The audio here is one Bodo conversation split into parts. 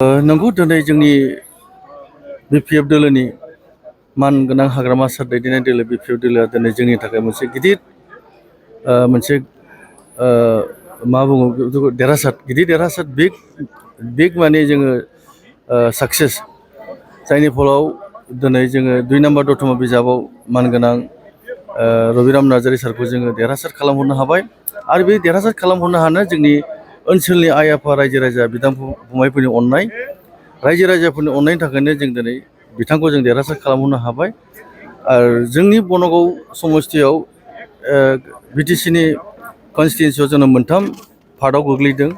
नंगौ दिनै जोंनि बिपिएफ दोलोनि मानगोनां हाग्रामा सार दैदेननाय दोलो बिपिएफ दोलोआ दिनै जोंनि थाखाय मोनसे गिदिर मोनसे मा बुङो बेखौ देरहासार गिदिर देरहासार बिग माने जोङो साक्सेस जायनि फलाव दिनै जोङो 2 नम्बर दतमा बिजाबाव मानगोनां रबिराम नार्जारी सारखौ जोङो देरहासार खालामहरनो हाबाय आरो बे देरहासार खालामहरनो हानो जोंनि ओनसोलनि आइ आफा रायजो राजा बिदा फंबायफोरनि अननाय रायजो राजाफोरनि अननायनि थाखायनो जों दिनै बिथांखौ जों देरहासार खालामहरनो हाबाय आरो जोंनि बनगाव समस्थियाव बिटिसिनि कनस्टिटुयेन्सियाव जोङो मोनथाम पार्टआव गोग्लैदों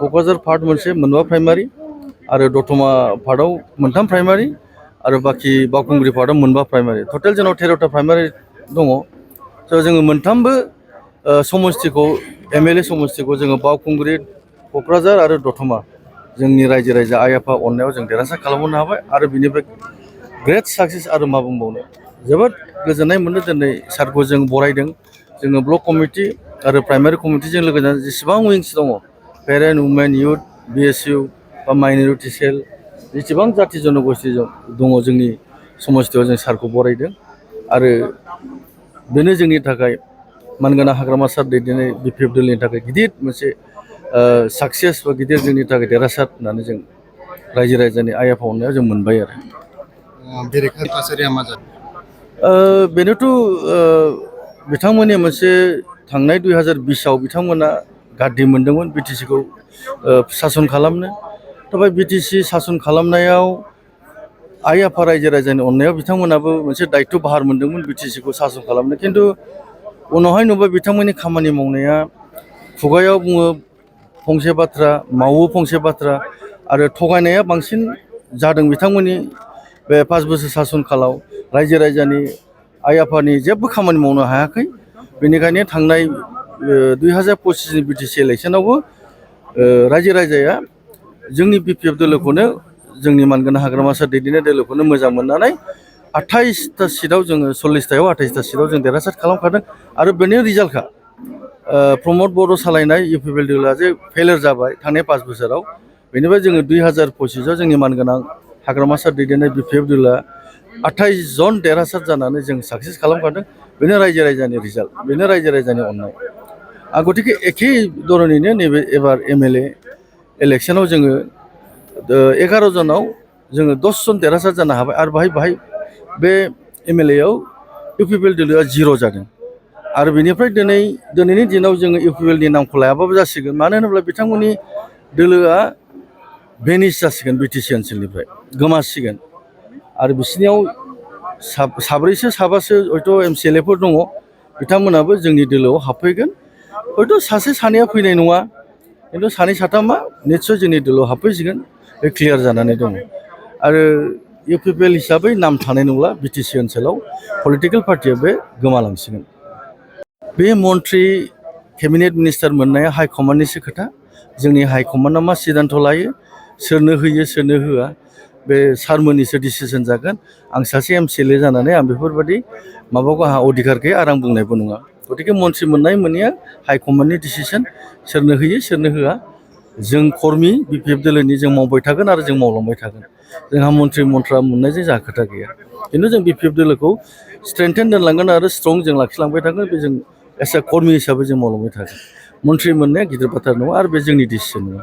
क'क्राझार पार्ट मोनसे मोनबा प्राइमारि आरो दतमा पार्टआव मोनथाम प्राइमारि आरो बाखि बावखुंग्रि पार्टआव मोनबा प्राइमारि टटेल जोंनाव 13टा प्राइमारि दङ स' जोङो मोनथामबो समस्थिखौ एमएलए समस्थिखौ जोङो बावखुंग्रि क'क्राझार आरो दतमा जोंनि रायजो राजा आइ आफा अननायाव जों देरहासार खालामहरनो हाबाय आरो बिनिफ्राय ग्रेट साक्सेस आरो मा बुंबावनो जोबोद गोजोननाय मोनो दिनै सारखौ जों बरायदों जोङो ब्लक कमिटि आरो प्राइमारि कमिटिजों लोगोसे जेसेबां विंस दङ पेरेन्ट वुमेन इउथ बिएसइउ बा माइनरिटि सेल जेसेबां जाथि जनगोष्ठि दङ जोंनि समस्थियाव जों सारखौ बरायदों आरो बेनो जोंनि थाखाय मानगोनां हाग्रामा सार दैदेननाय बिपिएफ दोलोनि थाखाय गिदिर मोनसे साक्सेस बा गिदिर जोंनि थाखाय देरहासार होननानै जों रायजो राजानि आइ आफा अननायाव जों मोनबाय आरो बेरेखा थासारिया मा जादों बेनोथ' बिथांमोननि मोनसे थांनाय 2020आव बिथांमोना गारदि मोनदोंमोन बिटिसिखौ सासन खालामनो दा बे बिटिसि सासन खालामनायाव आइ आफा रायजो राजानि अननायाव बिथांमोनाबो मोनसे दायित्व बाहार मोनदोंमोन बिटिसिखौ सासन खालामनो खिन्थु उनावहाय नुबाय बिथांमोननि खामानि मावनाया खुगायाव बुङो फंसे बाथ्रा मावो फंसे बाथ्रा आरो थगायनाया बांसिन जादों बिथांमोननि बे 5 बोसोर सासन कालाव रायजो राजानि आइ आफानि जेबो खामानि मावनो हायाखै बेनिखायनो थांनाय 2025नि बिटिसि इलेक्सनावबो रायजो राजाया जोंनि बिपिएफ दोलोखौनो जोंनि मानगोनां हाग्रामा सार दैदेननाय दोलोखौनो मोजां मोननानै 28टा सिटआव जोङो 40टायाव 28टा सिटआव जों देरहासार खालामखादों आरो बेनि रिजाल्टखा प्रमद बर' सालायनाय इउपिपिएल दोलोआ जे फेलियर जाबाय थांनाय 5 बोसोराव बेनिफ्राय जोङो 2025आव जोंनि मानगोनां हाग्रामा सार दैदेननाय बिपिएफ दोलोआ 28 जन देरहासार जानानै जों साक्सेस खालामखादों बेनो रायजो राजानि रिजाल्ट बेनो रायजो राजानि अननाय गतिके एखे धरनैनो नैबे एबार एमएलए इलेक्सनाव जोङो 11 जनाव जोङो 10 जन देरहासार जानो हाबाय आरो बाहाय बे एमएलएआव इउपिपिएल दोलोआ 0 जादों आरो बेनिफ्राय दिनैनि दिनाव जोङो इउपिपिएलनि नामखौ लायाबाबो जासिगोन मानो होनोब्ला बिथांमोननि दोलोआ भेनिस जासिगोन बिटिसि ओनसोलनिफ्राय गोमासिगोन आरो बिसोरनियाव साब्रैसो साबासो हयथ' एमसिएलएफोर दङ बिथांमोनाबो जोंनि दोलोआव हाबफैगोन हयथ' सासे सानैया फैनाय नङा खिन्थु सानै साथामा निस्सय जोंनि दोलोआव हाबफैसिगोन बे क्लियार जानानै दङ आरो इउपिपिएल हिसाबै नाम थानाय नंला बिटिसि ओनसोलाव पलिटिकेल पार्टिया बे गोमालांसिगोन बे मन्त्रि केबिनेट मिनिस्टार मोननाया हाइकमान्डनिसो खोथा जोंनि हाइकमान्डआ मा सिद्धान्त लायो सोरनो होयो सोरनो होआ बे सारमोननिसो डिसिसन जागोन आं सासे एमसिएलए जानानै आं बेफोरबायदि माबाखौ आंहा अधिकार गैया आरो आं बुंनायबो नङा गतिके मन्त्रि मोननाय मोनैया हाइकमान्डनि डिसिसन सोरनो होयो सोरनो होआ जों कर्मि बिपिएफ दोलोनि जों मावबाय थागोन आरो जों मावलांबाय थागोन जोंहा मन्त्रि मन्थ्रा मोननायजों जोंहा खोथा गैया खिन्थु जों बिपिएफ दोलोखौ स्ट्रेंथेन दोनलांगोन आरो स्ट्रं जों लाखिलांबाय थागोन बे जों एस ए कर्मि हिसाबै जों मावलांबाय थागोन मन्त्रि मोननाया गिदिर बाथ्रा नङा आरो बे जोंनि डिसिसन नङा